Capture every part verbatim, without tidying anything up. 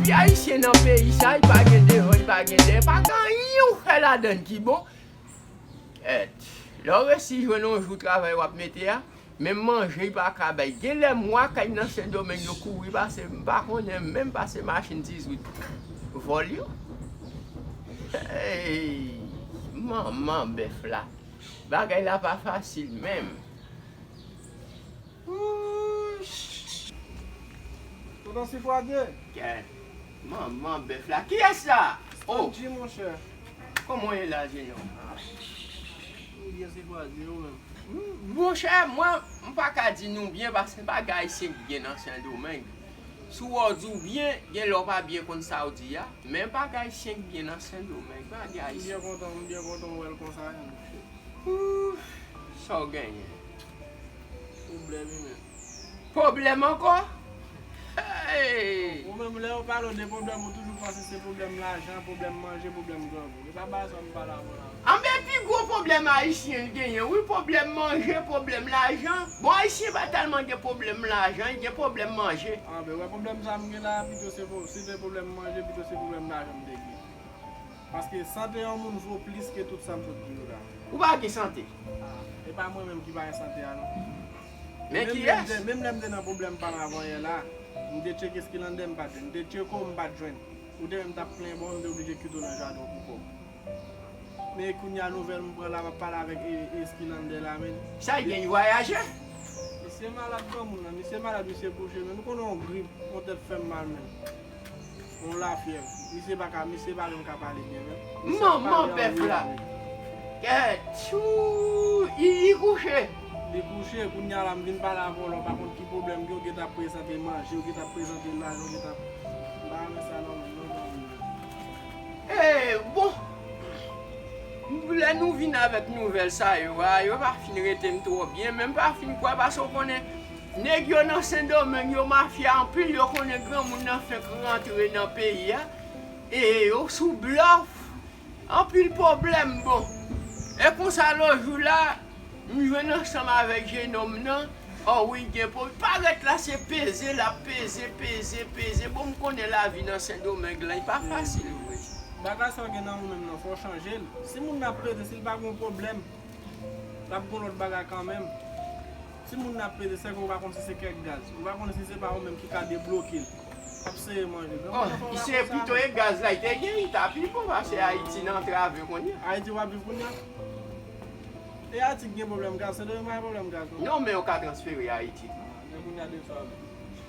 Fi ayisyen nan peyi sa, li pa gen devan, li pa gen dèyè, pa gen anyen ou fè ladann ki bon. Èt, lè w resi jwenn yon jou travay w ap mete a, menm manje li pa ka bay. Gen lè m wè kay nan Sendomeng yo kouri pase, m pa konnen menm pase machin dizwit vòl yo. Hey, manman bèf la. Bagay la pa fasil menm. Wouch. Tonton Sifwade. Kè. Manman bèf la. Kiyès la? Oh. Sanji, monchè. Kòman w ye la, jenòm? M byen, Sifwade, ou menm? M, monchè, mwen, m pa ka di nou byen paske bagay se byen nan Sendomeng. Si w wè w di w byen, gen lè w pa byen konn sa w di a. Men bagay Ayisyen k byen nan Sendomeng, bagay Ayisyen. M byen kontan, m byen kontan wè l konsa, menm. Ouf, sa w genyen? Pwoblèm wi menm. Pwoblèm ankò? Hey! Ou menm, lè yo pale w de pwoblèm, ou toujou panse se pwoblèm lajan, pwoblèm manje, pwoblèm grangou. E pa bagay sa m pale avè w la. Anben, pi gwo pwoblèm Ayisyen genyen, wi, pwoblèm manje, pwoblèm lajan. Bon, Ayisyen pa tèlman gen pwoblèm lajan, li gen pwoblèm manje. Anben, wè, pwoblèm sa m gen la, pito se po-, si te pwoblèm manje, pito se pwoblèm lajan m te gen. Paske sante yon moun vo plis ke tout sa m sot di yo la. Ou pa gen sante? Ah, e pa mwen menm ki pa gen sante a non. Men kiyès? Menm lè m te nan pwoblèm pa m avanyè la, m te tcheke Skilandè, m pa t jwenn. M te tcheke w, m pa t jwenn. Ou te wè m t ap plenyen bò, m te oblije kite w nan jaden w pou kò w. Men kounye a nouvèl m pran la, m ap pale avèk e, e Skilandè la, men. Sa l gen, li vwayaje? Misye malad granmoun nan, misye malad, misye kouche, men nou konnen yon grip, yon tèt fè m mal menm. Yon lafyèv. Misye pa ka, misye pa menm ka pale byen menm. Misye ap pale anwo, anwo. Manman bèf la. Kèt, tchou, li, li kouche. Li kouche, kounye a la m vin pale avè w la, w pa konn ki pwoblèm gen, w gentan ap prezante manje, w gentan ap prezante lajan, w gentan ap, m pa renmen sa non, non, non, non. Eh, bon. Lè nou vin avèk nouvèl sa yo a, yo pa fin rete m twò byen, men m pa fin kwè paske w konnen, nèg yo nan Sendomeng, yo mafya anpil, yo konnen granmoun nan fenk rantre nan peyi a, e yo sou blòf, anpil pwoblèm, bon. E konsa lòt jou la, m jwenn ansanm avèk jenòm nan, oh wi, gen pwoblèm. Parèt la, se peze, l ap peze, peze, peze. Bon, m konnen lavi nan Sendomeng lan, li pa fasil vre. Bagay sa w gen nan ou menm nan, fò w chanje l. Si moun nan ap peze, si l pa gen yon pwoblèm, l ap gen yon lòt bagay kanmenm. Si moun nan ap peze, sèke ou pa konn si se kèk gaz. Ou pa konn si se pa ou menm ki ka debloke l. Ap sere manje. Granmoun nan fè w rakonte sa. Oh, se pito e gaz la, li te gen, li ta pi bon pase Ayiti nan antrave kounye a. Ayiti w ap viv kounye a? E Ayiti ki gen pwoblèm gaz, Sendomeng pa gen pwoblèm gaz non. Non, men yo ka transfere Ayiti. Men kounye a de sa.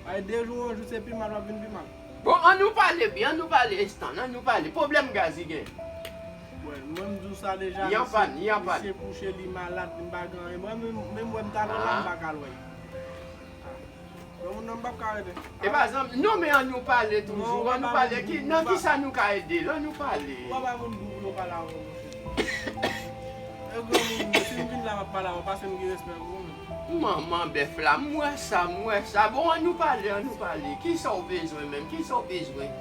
Ay, de jou, yon jou, se pi mal, w ap vin pi mal. Bon, ann nou pale byen, ann nou pale, Estan, ann nou pale. Pwoblèm gaz li gen. Wè, mwen m di w sa deja, li an pàn, li an pàn. Misye kouche, li malad, li pa gen anyen. Mwen menm, menm wè m t al wè l la, m pa ka al wè l. Granmoun nan m p ap ka rete. E pa zanmi, non, men ann nou pale toujou, ann nou pale, ki, nan ki sa nou ka ede l, ann nou pale. Ou pa ba moun gou pou yo pale avè w, monchè. E granmoun, si m vin la, m ap pale avè w, paske m gen respè pou ou menm. Manman bèf la, m wè sa, m wè sa. Bon, ann nou pale, ann nou pale. Kisa w bezwen menm? Kisa w bezwen?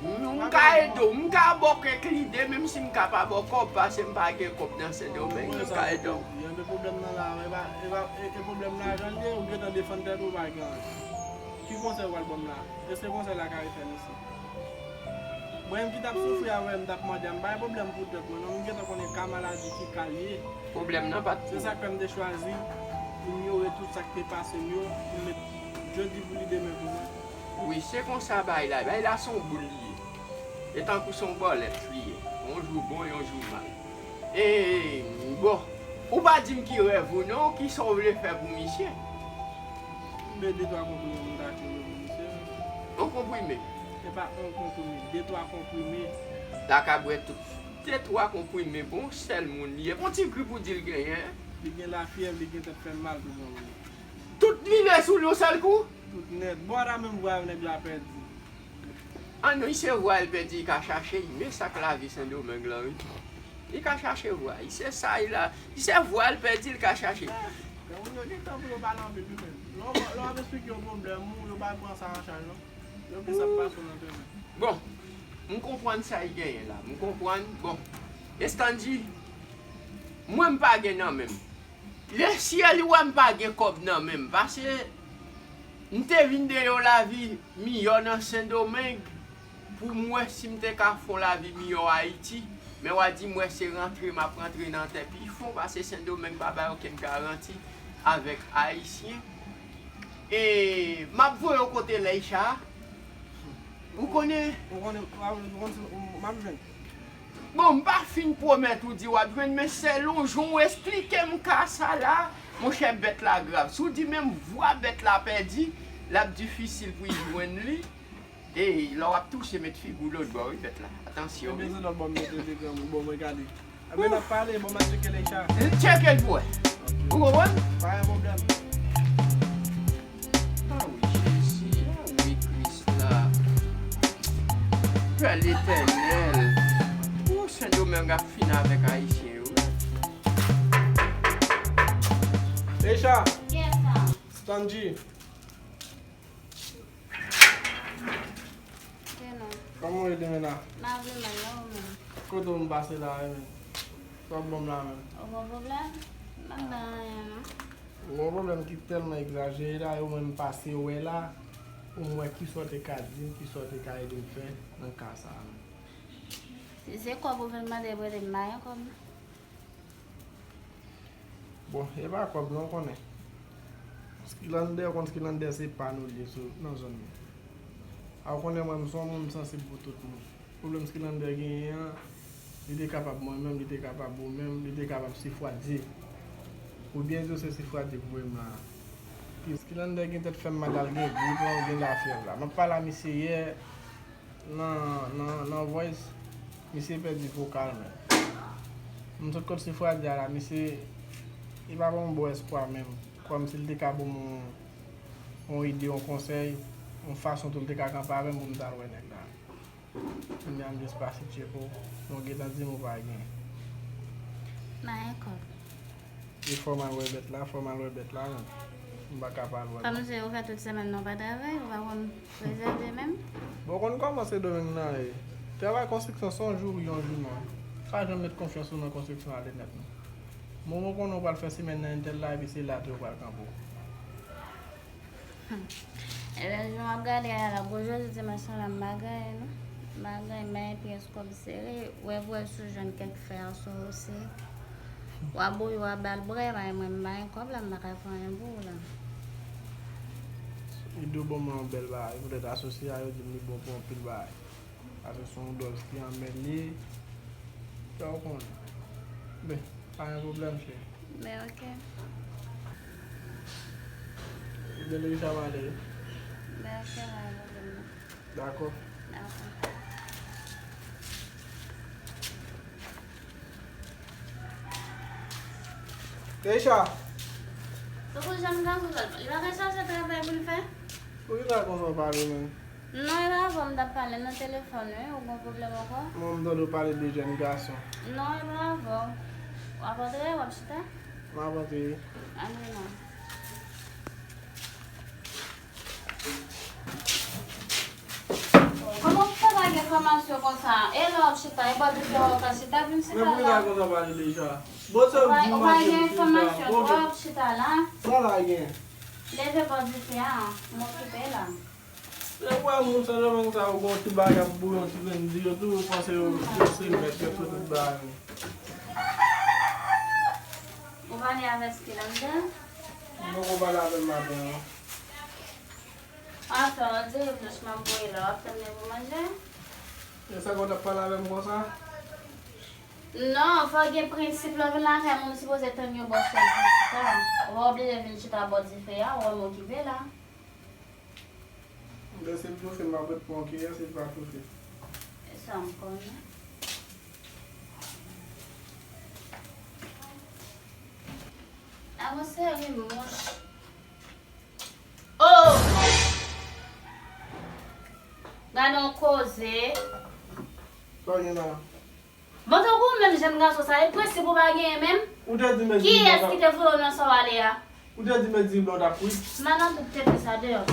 M, m ka ede w, m ka ba w kèk lide, menm si m ka pa ba w kòb, paske m pa gen kòb nan Sendomeng, m ka ede w. Anben pwoblèm nan la, e pa, e pa, e, e pwoblèm lajan l ye, ou gentan defann tèt ou, ou pa gen anyen. Ki konsèy ou pral ban m la? Èske konsèy la ka rive fè m isit? Mwen menm ki t ap soufri avè m, t ap mande a, m pa gen pwoblèm pou tèt mwen non, m gentan konnen ka maladi ki ka l ye. Pwoblèm nan pa t pou ou. Se sa k fè m te chwazi inyore tout sa k te pase m yo, pou m met jodi pou li demen pou mwen. Wi, se konsa bagay la, bagay la se yon boul li ye. E tankou se yon bòlèt li ye. Yon jou bon, yon jou mal. E, bon, ou pa di m ki rèv ou non, kisa w vle fè pou misye? M vle de twa konprime pou m ta achte dlo pou misye. Yon konprime? Se pa yon konprime, de twa konprime. L a ka bwè tout de twa konprime, bon, sèl moun li ye. Bon, ti grip ou di l genyen. Li gen lafyèv, li gen tèt fè mal, tou bon. Tout vire sou li yon sèl kou? Tout nèt. Bon, ata menm vwayou nèg la pèdi. An non, se vwayou l pèdi, li ka chache, men sa k lavi Sendomeng lan, wi. Li ka chache vwayou, se sa, li la, se vwayou l pèdi, li ka chache. Granmoun yo gen tan pou yo pale anpil, wi, men lè w, lè w ap esplike yo pwoblèm ou, yo pa pran sa an chaj, non. Yo gen sa k pase w nan tèt. Bon, m konprann sa l genyen la. M konprann. Bon, Estanji, mwen m pa gen nan men m. Lesyèl wè m pa gen kòb nan men m. Paske m te vin de yon lavi miyò nan Sendomeng. Pou m wè si m te ka fè yon lavi miyò Ayiti, men w a di m wè se rantre m ap rantre nan tè pi fon, paske Sendomeng pa bay okenn garanti avèk Ayisyen. E m ap voye w kote Leisha. Ou konnen? Ou konnen, ou konnen, m ap jwenn. Bon, m pa fin pwomèt ou di w ap jwenn, men sèlon jan w esplike m ka sa la, monchè, bèt la grav. Si w di menm vwa bèt la pèdi, l ap difisil pou y jwenn li. Ey, lè w ap touche, met figi w lòt bò, wi, bèt la. Atansyon, wi. Ebyen, se lòt bò m mete l te granmoun. Bon, mwen gade. Ebyen, n ap pale, bon, m ap tcheke Leisha. Tcheke l pou wè. Ok. Ou konprann? Pa gen pwoblèm. Ah wi, Jezi. Ah wi, Kris la. Pè Letènèl. Ou, Sendomeng ap fin avèk Ayisyen yo. Leisha. Yes, sir. Stanji. Kòman w ye demen la? M ap vin mal, non, ou menm? Kote w m pase la, wi, menm? Sa w ban m la, menm? Ou gon pwoblèm? M pa gen anyen, non. Ou gon pwoblèm ki tèlman egzajere la, e ou menm m pase wè la, pou m wè kisa w te ka di m, kisa w te ka ede m fè nan ka sa a, menm. Si se kòb ou vin mande, prete m, m pa gen kòb, non. Bon, e pa kòb non, w konnen. Skilandè, ou konn Skilandè se pa nou li ye sou, nan zòn nan. A, ou konnen mwen, m se yon moun, m sansib pou tout moun. Pwoblèm Skilandè genyen an, li te kapab mwen menm, li te kapab ou menm, li te kapab Sifwadye. Oubyen di w se Sifwadye k voye m la. Skilandè gen tèt fè m mal la, l gen grip la, l gen lafyèv la. M ap pale a misye yè, nan, nan, nan voice, misye pèdi vokal menm. M sot kot Sifwadye a la, misye, li pa ban m bon espwa menm. Kòmsi li te ka ban m yon, yon ide, yon konsèy, yon fason tou li te ka kanpe avè m pou m t al wè nèg la. Kounye a m jis pase tcheke w, men w gentan di m ou pa gen. M pa gen kòb. E fò m al wè bèt la, fò m al wè bèt la, non. M pa ka pa al wè l. Kòmsi ou fè tout semèn nan w pa travay, ou pa konn rezève menm? Bon, ou konn kòman Sendomeng nan ye. Travay konstriksyon se yon jou wi, yon jou non. Pa janm met konfyans ou nan konstriksyon ale nèt non. Moman w konnen w pral fè semèn nan entèl la, epi se la tou yo pral kanpe w. Hmm. Ebyen, jan w ap gade a la, gwo Jezi dimanch lan la, m pa gen anyen non. M pa gen anyen, m pa gen pyès kòb sere. Wè, wè si w jwenn kèk fè a sou osi. W ap bouyi, w ap ba l bwè, men mwen, m pa gen kòb la, m pa ka fè anyen pou ou la. Li di w ban mwen yon bèl bagay, poutèt asosye a, yo di m li bon pou anpil bagay. Paske se yon dòz ki anmè l ye. Sa w konnen. Men, pa gen pwoblèm, cheri. Men, ok. Ebyen, Leisha, m ale wi. Men, ok, pa gen pwoblèm non. Dakò. Dakò. Leisha! Tankou jèn gason sa, li pa ka chache travay pou l fè? Poukisa konsa w pale menm? Non, e pa avè w m t ap pale nan telefòn wi, ou gon pwoblèm ankò? Mwen, m tande w pale de jèn gason. Non, e pa avè w. W ap antre, w ap chita? M ap antre wi. Antre non. Kòman w fè pa gen enfòmasyon konsa? E lè w ap chita, e bò dife w ka chita, vin chita la. Men poukisa konsa w pale deja? Bon, se ou di m mache pou chita. Ou pa gen enfòmasyon, w ap chita la. Sa la gen? Leve bò dife a, m okipe la. Lè w wè moun Sendomeng sa yo gon ti bagay ap bouyon, ti grenn di yo tou, ou panse yo, yo se mèt, yo fè tout bagay. Ou pale avèk Skilandè? M poko pale avè l maten an. Anfen, on dirait plus m ap voye la, w ap tann li pou manje? E sa k w t ap pale avè m konsa? Non, fò gen prensip lè w vin lakay moun, ou sipoze tann yon bò chèz pou chita. Ou pa oblije vin chita bò dife a, ou wè m okipe la. Men si l toufe, m ap ret pran kiyès, si l pa toufe. E sa m konnen. Avanse wi, mouch. Oh! Gade yon koze. Sa w gen la? Bon, tankou ou menm jèn gason sa, e prensip ou pa genyen menm? Ou te di m di m pa ka. Kiyès ki te voye w nan sa w ale a? Ou te di m di m pa ka, wi. M pa nan tout tete sa, deyò.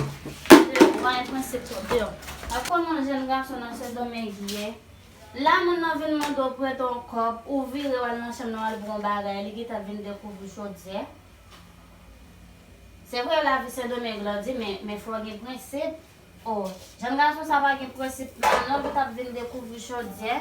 Deyò, ou pa gen prensip twòp, deyò. Ap konn yon jèn gason nan Sendomeng ye. La, moun nan vin mande w prete yon kòb, ou vire w al nan chanm nan w al pran yon bagay, li gentan vin dekouvri chodyè. Se vre, lavi Sendomeng la di, men, men fò w gen prensip. Oh, jèn gason sa pa gen prensip non, non, li t ap vin dekouvri chodyè.